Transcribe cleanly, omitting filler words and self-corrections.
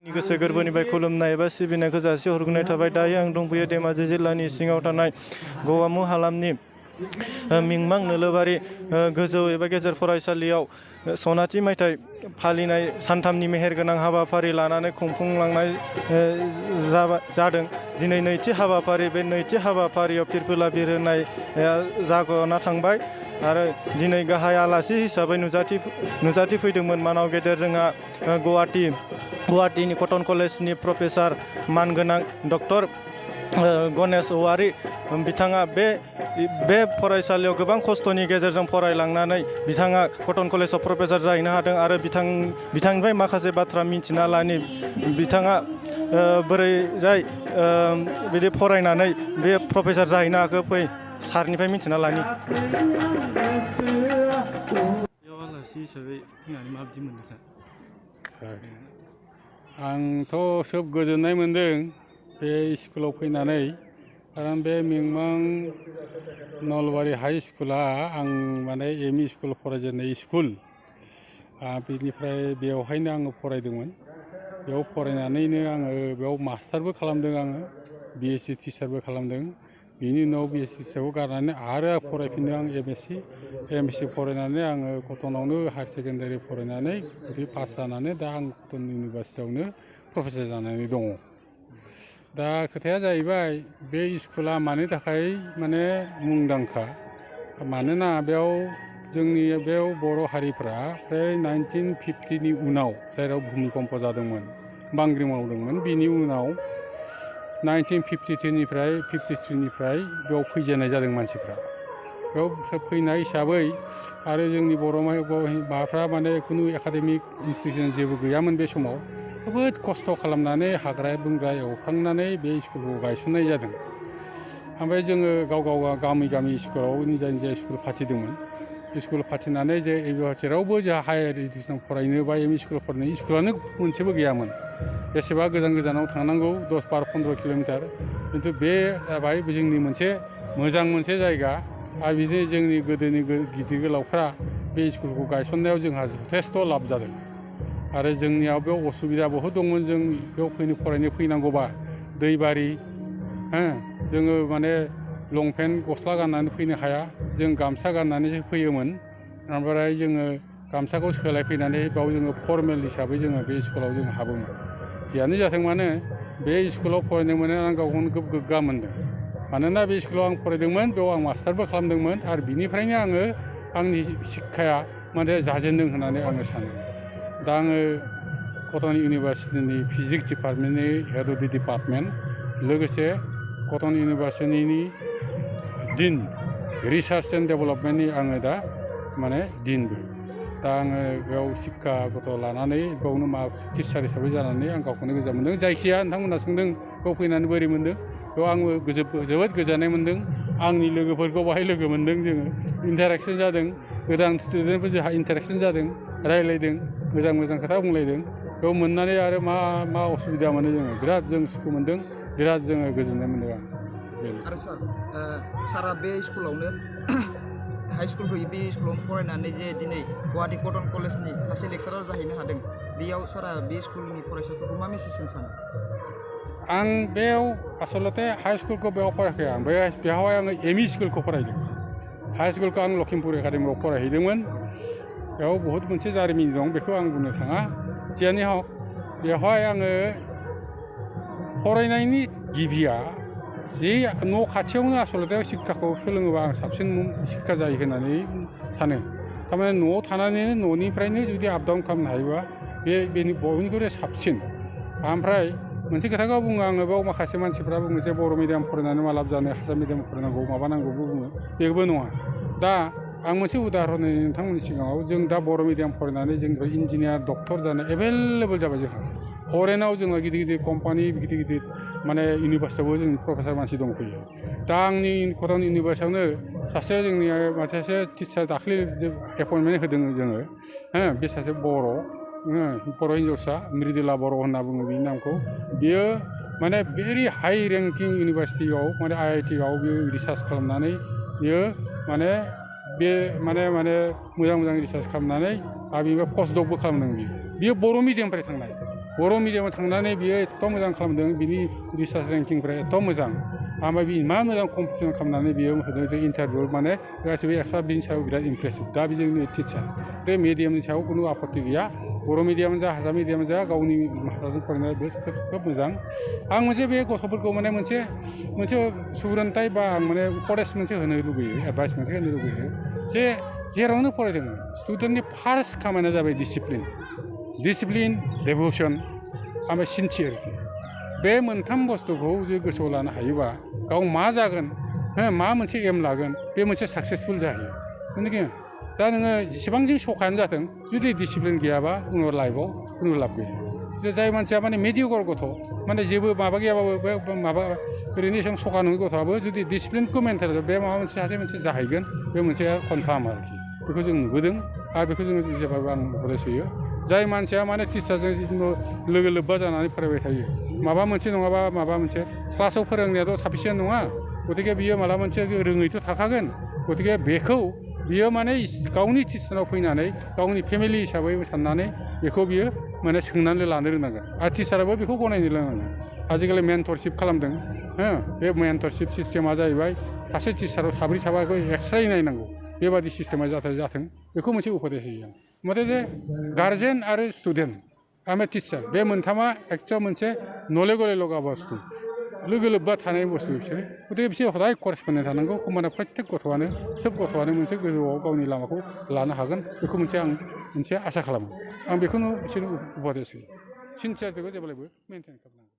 गोसो गोरबोनिफ्राय खुलुमनाय एबा सिबिनायखौ जासिहरग्रोनाय थाबाय। दायो आं दंफैयो धेमाजि जिल्लानि सिङाव थानाय गवामु हालामनि मिंमां नोलोबारि गोजौ एबा गेजेर फरायसालियाव सनाथि मायथाइ फालिनाय सानथामनि मेहेरगोनां हाबाफारि लानानै खुंफुंलांनाय जादों। दिनै नैथि हाबाफारि, बे नैथि हाबाफारियाव फिरफिला बिरहोनाया जागना थांबाय आरो दिनै गाहाय आलासि हिसाबै नुजाथि फैदोंमोन मानाव गेदेर जोंहा गुवाहाटीनि कटन कलेजनि प्रफेसार मानगोनां डक्टर गणेश औवारी। बिथाङा बे फरायसालियाव गोबां खस्थ'नि गेजेरजों फरायलांनानै बिथाङा कटन कलेजाव प्रफेसार जाहैनो हादों आरो बिथांनिफ्राय माखासे बाथ्रा मिथिना लानि। बिथाङा बोरैजाय बिदि फरायनानै बे प्रफेसार जाहैनो हाखो, फै सारनिफ्राय मिथिना लानि। आलासि हिसाबै फैनानै माबायदि मोनदों? आंथ' सोब गोजोननाय मोन्दों बे स्कुलाव फैनानै। खारन बे मिंमां नलबारि हाइ स्कुला आं माने एम इ स्कुल फरायजेननाय स्कुल। बिनिफ्राय बेवहायनो आङो फरायदोंमोन। बेयाव फरायनानैनो आङो बेयाव मास्टारबो खालामदों, आङो BSc टिचारबो खालामदों। बिनि उनाव BSc टिचारखौ गारनानै आरो फरायफिनदों आं MSc फरायनानै आङो कटनावनो हायार सेकेन्डारि फरायनानै पास जानानै दा आं कटन इउनिभारसिटियावनो प्रफेसार जानानै दङ। दा खोथाया जाहैबाय बे स्कुला मानि थाखाय माने मुंदांखा, मानोना बेयाव जोंनि बेयाव बर' हारिफ्रा फ्राय 1950नि उनाव जेराव भुमिकम्प जादोंमोन, बांग्रि मावदोंमोन, बिनि उनाव 1953निफ्राय बेयाव फैजेननाय जादों मानसिफ्रा। बेयाव फैनाय हिसाबै आरो जोंनि बर' माबाफ्रा माने खुनु एकाडेमिक इनस्टिटिउसन जेबो गैयामोन बे समाव। जोबोद खस्थ' खालामनानै हाग्रा बंग्रा एवखांनानै बे स्कुलखौ गायसननाय जादों। ओमफ्राय जोङो गाव गामि स्कुलाव निजा स्कुल फाथिदोंमोन। स्कुल फाथिनानै जे जेरावबो जोंहा हायार इडुकेसन फरायनो बा एम इ स्कुल फरायनो स्कुलानो मोनसेबो गैयामोन। बेसेबा गोजानाव थांनांगौ 10-12-15 किल'मिटार। खिन्थु बे जाबाय जोंनि मोनसे मोजां जायगा। आरो बिदिनो जोंनि गोदोनि गिदिर गोलावफ्रा बे स्कुलखौ गायसननायाव जोंहा जथेस्थ' लाब जादों। आरो जोंनियाव बेयाव असुबिदा बहुद दंमोन। जों बेयाव फरायनो फैनांगौबा दैबारि, जोङो माने लंपेन्ट गस्ला गाननानै फैनो हाया, जों गामसा गाननानैसो फैयोमोन। ओमफ्राय जोङो गामसाखौ सोलायफैनानै बाव जोङो फरमेल हिसाबै जोङो बे स्कुलाव जों हाबोमोन। जियानो जाथों मानो बे स्कुलाव फरायनो मोननानै आं गावखौनो गोग्गा मोनदों। मानोना बे स्कुलाव आं फरायदोंमोन, बेयाव आं मास्टारबो खालामदोंमोन आरो बिनिफ्रायनो आङो आंनि शिक्षाया माने जाजेनदों होननानै आङो सानो। दा आङो कटन इउनिभारसिटिनि फिजिक्स डिपार्टमेन्टनि हेड अफ दि डिपार्टमेन्ट, लोगोसे कटन इउनिभारसिटिनि डिन रिसार्च एन्ड डेभेलपमेन्टनि आङो दा माने डिनबो। दा आङो बेयाव शिक्षागत लानानै बेयावनो टिचार हिसाबै जानानै आं गावखौनो गोजोन मोनदों। जायखिया नोंथांमोना सोंदों बेयाव फैनानै बोरै मोनदों, बेयाव आंबो जोबोद गोजोननाय मोन्दों। आंनि लोगोफोरखौ बाहाय लोगो मोन्दों, जोङो इन्टारेक्सन जादों, गोदान स्टुडेन्टफोर जोंहा इन्टारेक्सन जादों, रायज्लायदों, मोजां खोथा बुंलायदों। बेयाव मोननानै आरो मा असुबिदा मोनो, जोङो बिराद जों सुखु मोन्दों, बिराद जोङो गोजोननाय मोन्दों। आरो सारा बे स्कुलावनो हाइ स्कुल फैयो, बे स्कुलावनो फरायनानै जे दिनै गुवाहाटी कटन कलेजनि सासे लेक्सारार जाहैनो हादों, बेयाव सारा बे स्कुलनि फरायसाफोरखौ मा मेसेज होनो सानो? आं बेयाव आसलते हाइ स्कुलखौ बेयाव फरायाखै। बेवहाय आङो एम इ स्कुलखौ फरायदों। हाइ स्कुलखौ आं लखिमपुर एकाडेमियाव फरायहैदोंमोन। बेयाव बहुद मोनसे जारिमिन दं, बेखौ आं बुंनो थाङा। जियानो हक, बेवहाय आङो फरायनायनि गिबिया जे न' खाथियावनो आसलते शिक्षाखौ सोलोङोबा आं साबसिन शिक्षा जायो होननानै सानो। थारमाने न'आव थानानैनो न'निफ्रायनो जुदि आप डाउन खालामनो हायोबा बेनि बयनिख्रुइ साबसिन। ओमफ्राय मोनसे खोथाखौ बुङो आङो, बेयाव माखासे मानसिफ्रा बुङो जे बर' मिडियाम फरायनानै मा लाब जानो, हारसा मिडियाम फरायनांगौ माबा नांगौबो बुङो। बेबो नङा। दा आं मोनसे उदाहरन होनि नोंथांमोननि सिगाङाव। जों दा बर' मिडियाम फरायनानै जोंनिफ्राय इन्जिनियार, डक्टर जानो एभेलेबल जाबाय जोंहा। फरेनाव जोङो गिदिर कम्पानि, गिदिर माने इउनिभारसिटियावबो जों प्रफेसार मानसि दंफैयो। दा आंनि कटन इउनिभारसिटियावनो सासे जोंनि मानसि टिचार दाख्लै एपइन्टमेन्ट होदों जोङो, बे सासे बर' हिन्जावसा, मृदुला बर' होनना बुङो बिनि नामखौ। बियो माने भेरि हाइ रेंकिं इउनिभारसिटियाव माने IIT आव बियो रिसार्च खालामनानै बियो माने मोजां रिसार्च खालामनानै आरो बिनिफ्राय पस्ट डकबो खालामदों। बियो बर' मिडियामनिफ्राय थांनाय। बर' मिडियामाव थांनानै बियो एथ' मोजां खालामदों बिनि रिसार्च रेंकिंफ्रा एथ' मोजां ओमफ्राय बि मा मोजां कम्पिटिसन खालामनानै बियो होदों जों इन्टारभिउ माने गासिबो एक्सट्रा बिनि सायाव बिराद इमप्रेसिभ दा बे जोंनि टिचार बे मिडियामनि सायाव खुनु आपत्ति गैया बर' मिडियाम जा हारसा मिडियाम जा गावनि भाषाजों फरायनाया बे खोब मोजां आं मोनसे बे गथ'फोरखौ माने मोनसे सुबुरुनथाइ बा आं माने उपदेश मोनसे होनो लुबैयो एडभाइस मोनसे होनो लुबैयो जे जेरावनो फरायदों स्टुडेन्टनि फार्स्ट खामानिया जाबाय डिसिप्लिन डेभ'सन ओमफ्राय सिनसियारिटि बे मोनथाम बुस्थुखौ जे गोसोआव लानो हायोबा गाव मा जागोन मा मोनसे एम लागोन बे मोनसे साक्सेसफुल जाहैयो गथिखे दा नोङो जेसेबां जों सखायानो जाथों जुदि डिसिप्लिन गैयाबा उनाव लाइफआव खुनु लाब गैया जे जाय मानसिया माने मेडियकर गथ' माने जेबो माबा गैयाबाबो बे माबा ओरैनो एसेबां सखा नङि गथ'आबो जुदि डिसिप्लिनखौ मेनटेन बे माबा मोनसे सासे मोनसे जाहैगोन बे मोनसे कनफार्म आरोखि बेखौ जों नुबोदों आरो बेखौ जोङो जेब्लाबो आं उपदेश होयो जाय मानसिया माने टिचारजों लोगो लोब्बा जानानै फरायबाय थायो माबा मोनसे नङाबा माबा मोनसे क्लासाव फोरोंनायाथ' साफिसियेन्ट नङा गथिखे बियो माला मोनसे रोङैथ' थाखागोन गथिखे बेखौ बियो माने गावनि टिउसनाव फैनानै गावनि फेमिलि हिसाबै साननानै बेखौ बियो माने सोंनानै लानो रोंनांगोन आरो टिचाराबो बेखौ गनायनो रोंनांगोन आजिखालि मेन्टरशिप खालामदों बे मेन्टरशिप सिस्टेमा जाहैबाय सासे टिचाराव साब्रै साबाखौ एक्सट्रायै नायनांगौ बेबादि सिस्टेमा जाथों बेखौ मोनसे उपदेश होयो आं मथे जे गार्जेन आरो स्टुडेन्ट ओमफ्राय टिचार बे मोनथामा एक्चुवेल मोनसे नले गले लगा बुस्थु लोगो लोब्बा थानाय बुस्थु बिसोरो गथिखे बिसोर हदाय करेसपन्डेन्ट थानांगौ होमबाना प्रत्येक गथ'आनो सोब गथ'आनो मोनसे गोजौआव गावनि लामाखौ लानो हागोन बेखौ आं मोनसे आसा खालामो आं बेखौनो बिसोरनो उपदेश होयो सिनसियारिटिखौ जेब्लायबो मेनटेन खालामनांगौ